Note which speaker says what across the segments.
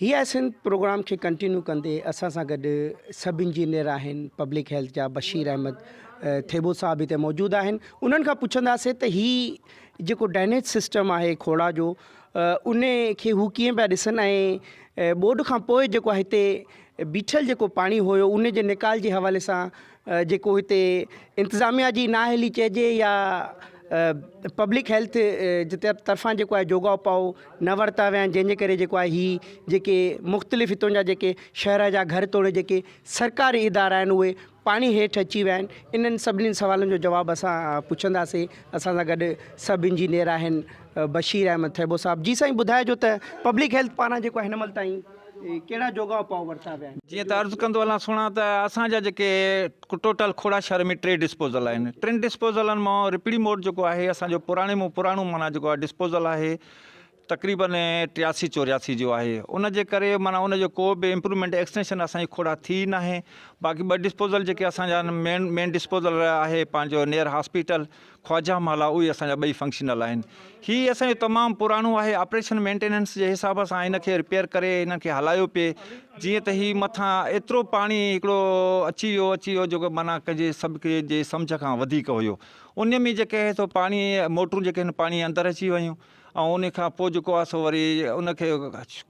Speaker 1: هي آهي سنڌ پروگرام کي ڪنٽينيو ڪندي اسان سان گڏ سب انجنيئر آهن پبلڪ هيلٿ جا بشير احمد ٿيٻو صاحب هتي موجود آهن انهن کان پڇنداسين ته هي جيڪو ڊرينيج سسٽم آهي کوڙا جو ان کي هو ڪيئن پيا ڏسن ۽ ٻوڏ کان پوء جيڪو آهي هتي بيٺل جيڪو پاڻي هيو ان جي نيڪال جي حوالي سان جيڪو هتي انتظاميا جي نااهلي چئجي يا پبلڪ هيلٿ جي طرفان جيڪو آهي جوڳا اپاء نه ورتا ويا آهن جنهن جي ڪري جيڪو آهي هي جيڪي مختلف هتان جا جيڪي شهر جا گهر توڙي جيڪي سرڪاري ادارا آهن اهي پاڻي هيٺ اچي ويا آهن انهن سڀني سوالن جو جواب اسان پڇنداسين اسان سان گڏ سب انجنيئر آهن بشير احمد ٿيٻو صاحب جي سائين ٻڌائجو ته پبلڪ هيلٿ پاران جيڪو آهي هن مهل تائين ڪهڙا جوڳا اپاء ورتا ويا آهن؟
Speaker 2: جيئن ته عرض ڪندو هلان سهڻا ته اسان جا جيڪي ٽوٽل کوڙا شهر ۾ ٽي ڊسپوزل آهن ٽن ڊسپوزلن مان رپڙي موڙ جيڪو آهي اسان جو پراڻي مان پراڻو معنيٰ جيڪو آهي ڊسپوزل آهي تقريبن ٽياسي چورياسي جو آهي ان جي ڪري معنيٰ ان جو ڪو به امپروومينٽ ايڪسٽينشن اسان جي کوڙا ٿي ناهي باقي ٻه ڊسپوزل جيڪي اسان جا مين مين ڊسپوزل آهي پنهنجو نيئر هاسپيٽل خواجه محلا اهي اسان جا ٻئي فنڪشنل آهن. هي اسان جو تمام پراڻو آهي آپريشن مينٽيننس جي حساب سان هن کي رپيئر ڪري هن کي هلايو پئي جيئن ته هي مٿان ايترو پاڻي هڪڙو اچي ويو اچي ويو جيڪو معنيٰ ڪنهن جي سڀ کي جي سمجهه کان وڌيڪ هيو ان ۾ جيڪي آهي سو پاڻي موٽرون جيڪي آهن پاڻي اندر اچي ويون ۽ ان کان پوء جيڪو آهي سو وري ان کي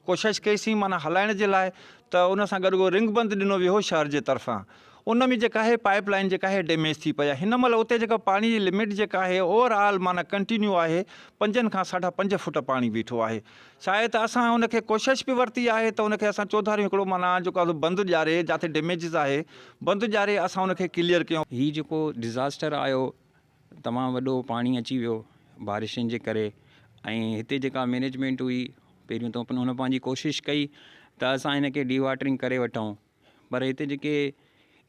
Speaker 2: ڪوشش ڪئي سين معنيٰ هلائڻ جي لاء ته ان سان گڏ رنگ بند ڏنو ويو هو شهر جي طرفان ان ۾ جيڪا آهي پائيپ لائين جيڪا آهي ڊيميج ٿي پئي آهي هن مهل اتي جيڪا پاڻي جي لمٽ جيڪا آهي اوور آل معنيٰ ڪنٽينيو آهي پنجن کان ساڍا پنج فوٽ پاڻي بيٺو آهي شايد ته اسان ان کي ڪوشش به ورتي آهي ته ان کي اسان چوڌاريون هڪڙو معنيٰ جيڪو آهي بند ڏياري جاٿي ڊيميجز آهي بند ڏياري اسان ان کي ڪليئر ڪيون.
Speaker 3: هي جيڪو ڊزاسٽر آيو تمام وڏو پاڻي اچي ويو بارشن جي ڪري ۽ هتي جيڪا مينيجمينٽ هئي پهريون ته هن پنهنجي ڪوشش ڪئي ته اسان هن کي ڊي واٽرنگ ڪري وٺون پر هتي جيڪي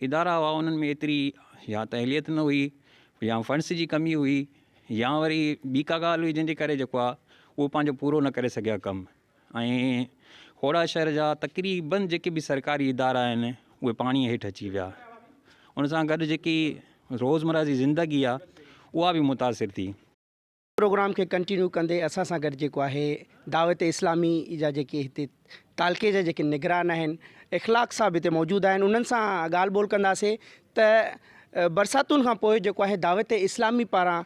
Speaker 3: ادارا هئا انهن ۾ ايتري يا ته اهليت نه هئي يا فنڊس جي ڪمي هئي يا وري ٻي ڪا ڳالهه هئي جنهن جي ڪري جيڪو آهي اهو پنهنجو پورو نه ڪري سگهيا ڪم ۽ کوڙا شهر جا تقريبن جيڪي به سرڪاري ادارا آهن اهي پاڻي هيٺ اچي ويا ان سان گڏ جيڪي روزمره جي زندگي آهي اها به متاثر ٿي.
Speaker 1: پروگرام کي ڪنٽينيو ڪندي اسان سان گڏ جيڪو آهي دعوت اسلامي جا جيڪي هتي تعلقي جا جيڪي نگران آهن اخلاق صاحب هتي موجود آهن انهن سان ڳالهه ٻولهه ڪنداسين ته برساتن کان پوء جيڪو آهي دعوت اسلامي پاران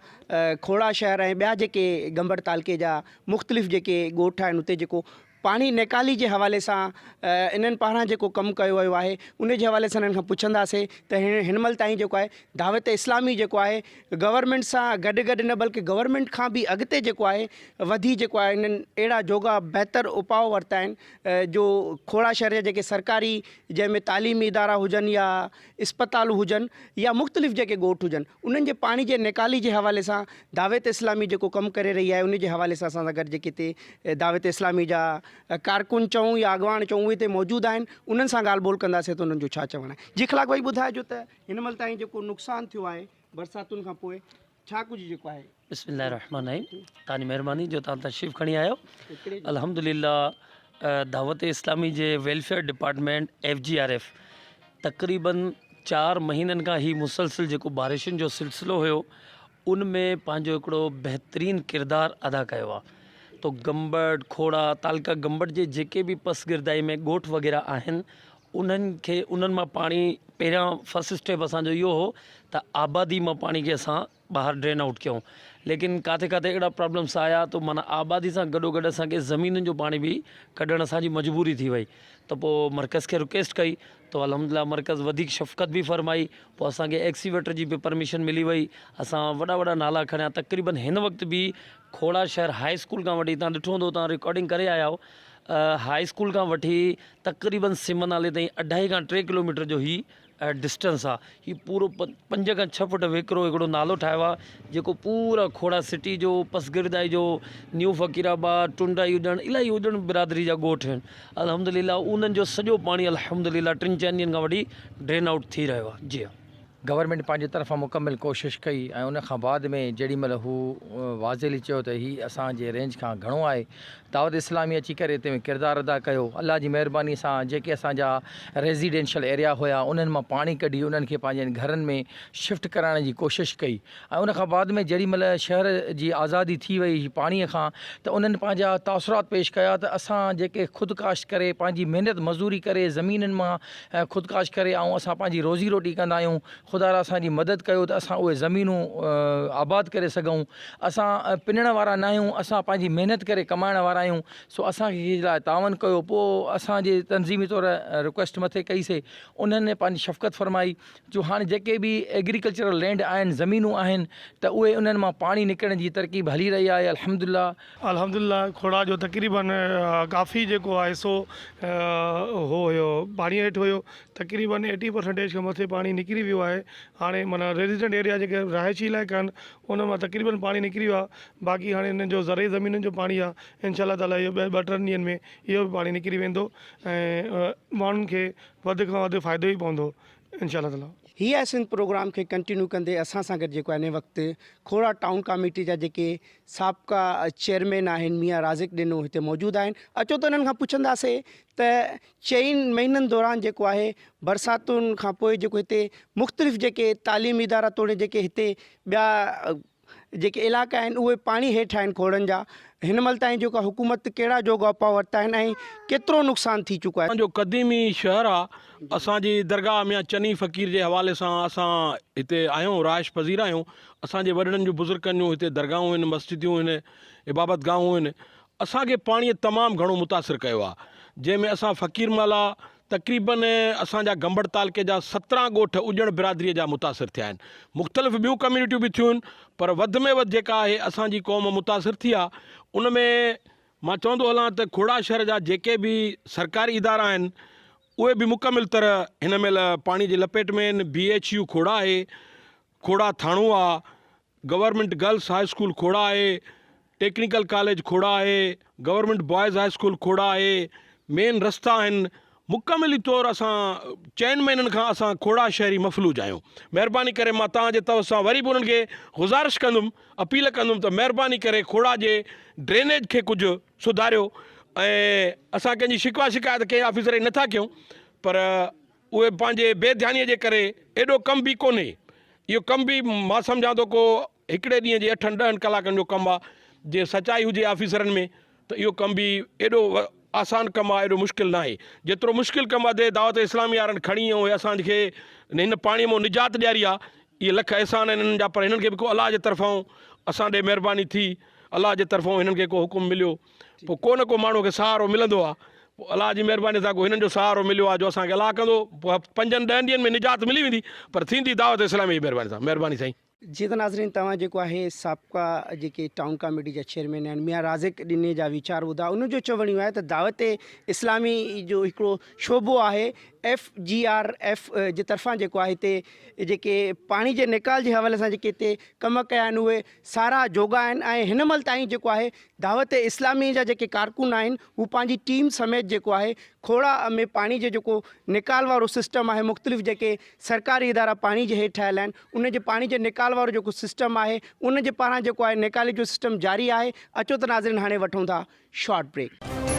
Speaker 1: کوڙا شهر ۽ ٻيا جيڪي گمبٽ تعلقي جا مختلف جيڪي ڳوٺ آهن اتي جيڪو پاڻي نيڪالي جي حوالي سان انهن پاران جيڪو ڪم ڪيو ويو آهي ان جي حوالي سان انهن کان پڇنداسين ته هن مهل تائين جيڪو آهي دعوت اسلامي جيڪو آهي گورنمينٽ سان گڏ گڏ نه بلڪه گورنمينٽ کان به اڳتي جيڪو آهي وڌي جيڪو آهي انهن اهڙا جوڳا بهتر اپاء ورتا آهن جو کوڙا شهر جا جيڪي سرڪاري جنهن ۾ تعليمي ادارا هجن يا اسپتالون هجن يا مختلف جيڪي ڳوٺ هجن انهن جي پاڻي جي نيڪالي جي حوالي سان دعوت اسلامي جيڪو ڪم ڪري رهي آهي ان جي حوالي سان اسان سان گڏ جيڪي هتي دعوت اسلامي جا ڪارڪن چئون يا اڳواڻ چئون اهي هتي موجود آهن انهن سان ڳالهه ٻولهه ڪنداسين ته انهن جو ڇا چوڻ آهي جي اخلاق ڀائي ٻڌائجو ته هن مهل تائين جيڪو نقصان ٿيو آهي برساتن کان پوء ڇا ڪجهه جيڪو آهي.
Speaker 4: بسم الله الرحمن الرحيم تان جي مهرباني جو تان تشريف کڻي آيو الحمدلله دعوت اسلامي جي welfare department F G R F تقريبن چار مهينن کان هي مسلسل جيڪو بارشن جو سلسلو هيو ان ۾ پنهنجو هڪڙو بهترين ڪردار ادا ڪيو آ تو گمبٽ کوڙا تعلقه گمبٽ جي جيڪي به پسگردائي ۾ ڳوٺ وغيره آهن انهن کي انهن مان پاڻي پهريان فرسٽ اسٽيپ اسان جو اهو هو ته آبادي مان پاڻي کي اسان ٻاهر ڊرين آئوٽ ڪيون ليڪن ڪاٿي ڪاٿي اهڙا پرابلمس آيا ته معنيٰ آبادي سان گڏو گڏ اسان کي زمينن جو پاڻي به ڪڍڻ اسان جي مجبوري ٿي وئي ته پوء مرڪز کي رڪويسٽ ڪئي ته الحمدلله مرڪز وڌيڪ شفقت به فرمائي پوء اسان کي ايڪسيويٽر جي به پرميشن ملي وئي اسان وڏا وڏا نالا کڻيا تقريبن هن وقت به کوڙا شهر هاء اسڪول کان وٺي تان ڏٺو هوندو تان رڪارڊنگ ڪري آيا آهيو هاء اسڪول کان وٺي تقريبن سم نالي تائين اڍائي کان ٽي ڪلوميٽر جو هي ڊسٽنس آ هي پورو پنج کان ڇهه فوٽ ويڪرو هڪڙو نالو ٺاهيو آ جيڪو پورا کوڙا سٽي جو پسگردائي جو نيو فقير آباد ٽنڊائي اڏڻ الاهي اڏڻ برادري جا ڳوٺ آهن الحمدلله انهن جو سڄو پاڻي الحمدلله ٽن چئن ڏينهن کان وٺي ڊرين آئوٽ ٿي رهيو آ جي ها.
Speaker 5: گورنمينٽ پنهنجي طرفان مڪمل ڪوشش ڪئي ۽ ان کان بعد ۾ جيڏي مهل هو واضح علي چيو ته هي اسان جي رينج کان گهڻو آهي دعوت اسلامي اچي ڪري اتي ۾ ڪردار ادا ڪيو الله جي مهرباني سان جيڪي اسان جا ريزيڊينشل ايريا هيا انهن مان پاڻي ڪڍي انهن کي پنهنجن گهرن ۾ شفٽ ڪرائڻ جي ڪوشش ڪئي ۽ ان کان بعد ۾ جيڏي مهل شهر جي آزادي ٿي وئي پاڻي کان ته انهن پنهنجا تاثرات پيش ڪيا ته اسان جيڪي خود ڪاشت ڪري پنهنجي محنت مزوري ڪري زمينن مان خود ڪاشت ڪري ۽ اسان پنهنجي روزي روٽي ڪندا آهيون خدا را اسان جي مدد ڪيو ته اسان اهي زمينون آباد ڪري سگهون. اسان پنڻ وارا ناهيون، اسان پنهنجي محنت ڪري ڪمائڻ وارا آهيون، سو اسان کي لاء تعاون ڪيو. پوء اسان جي تنظيمي طور رڪويسٽ مٿي ڪئي سي، انهن پنهنجي شفقت فرمائي جو هاڻي جيڪي به ايگريڪلچرل لينڊ آهن، زمينون آهن ته اهي انهن مان پاڻي نڪرڻ جي ترڪيب هلي رهي آهي الحمدلله.
Speaker 6: الحمدلله کوڙا جو تقريبن ڪافي جيڪو آهي سو هو هيو پاڻي هيٺ هيو تقريبن ايٽي پرسنٽيج کان مٿي پاڻي نڪري ويو آهي هاڻي معنيٰ ريزيڊنٽ ايريا جيڪي رهائشي علائقا آهن ان مان تقريبن پاڻي نڪري ويو آهي باقي هاڻي انهن جو زرعي زمينن جو پاڻي آهي انشاء الله تعالٰي اهو ٻه ٽن ڏينهن ۾ اهو به پاڻي نڪري ويندو ۽ ماڻهن کي وڌ کان وڌ فائدو ئي پوندو انشاء الله تعالٰي.
Speaker 1: هي آهي سنڌ پروگرام کي ڪنٽينيو ڪندي اسان سان گڏ جيڪو آهي هن وقت کوڙا ٽائون ڪاميٽي جا جيڪي سابقا چيئرمين آهن ميان رازق ڏنو هتي موجود آهن اچو ته انهن کان پڇنداسي ته چئن مهينن دوران جيڪو آهي برساتن کان پوء جيڪو هتي مختلف جيڪي تعليمي ادارا توڙي جيڪي هتي ٻيا جيڪي علائقا آهن اهي پاڻي هيٺ آهن کوڙن جا هن مهل تائين جيڪو حڪومت ڪهڙا جوڳا اپاء ورتا آهن ۽ ڪيترو نقصان ٿي چڪو آهي.
Speaker 7: اسان جو قديمي شهر آ اسان جي درگاهه ميان چني فقير جي حوالي سان اسان هتي آهيون رهائش پذير آهيون اسان جي وڏڙن جون بزرگن جون هتي درگاهون آهن مسجديون آهن عبابت گاهون آهن اسان کي پاڻيء تمام گهڻو متاثر ڪيو آهي، جنهن ۾ اسان فقير محلا تقريبن اسان جا گمبٽ تعلقي جا 17 ڳوٺ اڄڻ برادريء جا متاثر ٿيا آهن. مختلف ٻيون ڪميونٽيون به ٿيون آهن پر وڌ ۾ وڌ جيڪا آهي اسان جي قوم متاثر ٿي آهي. ان ۾ مان چوندو هلان ته کوڙا شهر جا جيڪي به سرڪاري ادارا آهن اهي به مڪمل طرح هن مهل پاڻي جي لپيٽ ۾ آهن. بي ايڇ يو کوڙا آهي، کوڙا ٿاڻو آهي، گورنمينٽ گرلس هاء اسڪول کوڙا آهي، ٽيڪنيڪل ڪاليج کوڙا آهي، گورنمينٽ بوائز هاء اسڪول کوڙا آهي، مين رستا آهن، مڪملي طور اسان چئن مهينن کان اسان کوڙا شهري مفلوج آهيون، مهرباني ڪري مان توهان جي توسط سان وري به انهن کي گذارش ڪندم اپيل ڪندم ته مهرباني ڪري کوڙا جي ڊرينيج کي ڪجهه سڌاريو ۽ اسان ڪنهن جي شڪوه شڪايت ڪنهن آفيسر جي نٿا ڪيون پر اهي پنهنجي بي ڌيانيء جي ڪري ايڏو ڪم به ڪونهي. اهو ڪم به مان سمجهان ٿو ڪو هڪڙي ڏينهن جي اٺن ڏهن ڪلاڪن جو ڪم آ. جي سچائي هجي آفيسرن ۾ ته اهو ڪم به ايڏو آسان ڪم آ ايڏو مشڪل ناهي. جيترو مشڪل ڪم ادي دعوت اسلامي وارن کڻي ۽ اسان کي هن پاڻيء مان نجات ڏياري آ. اهي لک احسان آهن انهن جا پر هنن کي به ڪو الله جي طرفان اسان ڏي مهرباني ٿي الله جي طرفان هنن کي ڪو حڪم مليو پوء ڪو نه ڪو ماڻهو کي سهارو ملندو آ پوء الله جي مهرباني سان ڪو هنن جو سهارو مليو آ جو اسان کي الله ڪندو پوء پنجن ڏهن ڏينهن ۾ نجات ملي ويندي پر ٿيندي دعوت اسلامي جي مهرباني سان مهرباني سائين.
Speaker 1: جي ته ناظرين توهان جيڪو آهي سابقه جيڪي ٽائون ڪاميٽي جا چيئرمين آهن ميان رازق ڏني جا ويچار ٻڌا ان جو چوڻ اهو آهي ته دعوت اسلامي جو هڪڙو شعبو آهي ايف جي آر ايف جي طرفان جيڪو آهي هتي جيڪي پاڻي جي نيڪال جي حوالي سان جيڪي هتي ڪم ڪيا آهن اهي ساراهه جوڳا آهن ۽ هن مهل تائين جيڪو آهي دعوت اسلامي جا جيڪي ڪارڪن آهن هو پنهنجي ٽيم سميت جيڪو آهي کوڙا ۾ پاڻي جي جيڪو نيڪال وارو سسٽم آهي مختلف جيڪي سرڪاري ادارا پاڻي جي هيٺ ٺهيل آهن ان جي پاڻي جي نيڪال وارو جيڪو سسٽم آهي ان جي پاران جيڪو آهي نيڪالي جو سسٽم جاري آهي اچو ته ناظرين هاڻي وٺون ٿا شارٽ بريڪ.